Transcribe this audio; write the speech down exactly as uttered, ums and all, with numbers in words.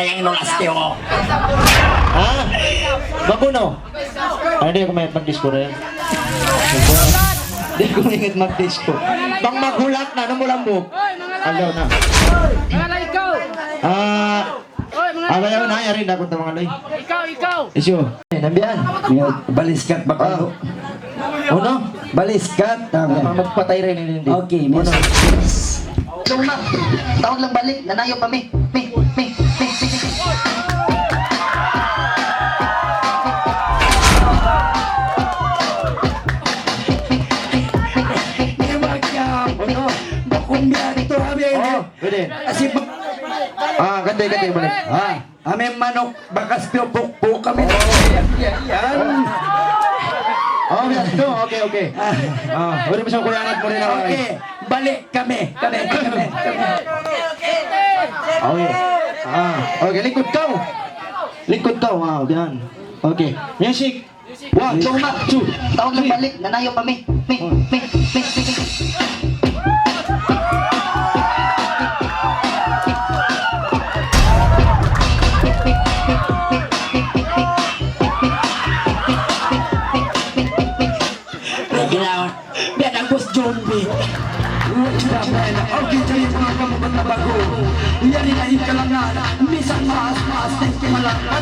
Yang nulas tiyo. Ha? Maguno? Ay, di' aku maingat mag-disco na yan. Di' aku maingat mag-disco. Bang maghulat na, namulambok. Ayaw na. Mga ikaw. Ah, Oy, mga ikaw. Ayaw na, yari na kung tawang alay. Ikaw, ikaw. Isyo. Eh, nambiyan. Baliskat ba kayo? Ah. Uno? Baliskat. Tama. Ah, magpatay rin, hindi. Okay, miss. Luma, tawag lang balik. Nanayo pa, mi. Mi, mi, mi, mi, mi. Di ba kaya? Uno. Bakong biya ito, abi. Oh, pwede. Kasi mag- Ah, ganti, ganti, balik. Ah. Kami manuk bakas piyupukpuk kami. Oh. Yan, yan, yan. Oh, yan. No, okay, okay. Ah, wala mo sa kuya anak mo rin ako, eh. Okay, balik kami. Kami, kami, kami. Okay. Ah, okay, lingkud kaw. Lingkud kaw, ah, yan. Okay. Music. One, two, three. Tawag lang balik. Nanayo pa, mi. Mi, mi, mi, mi, mi. Ginawa. Biya' na Boss John B. Uy, sila ba yan? Okay, jadi mga kamubat na bago. Yari na in kalangan. Misan maas, maas na in kimalangan.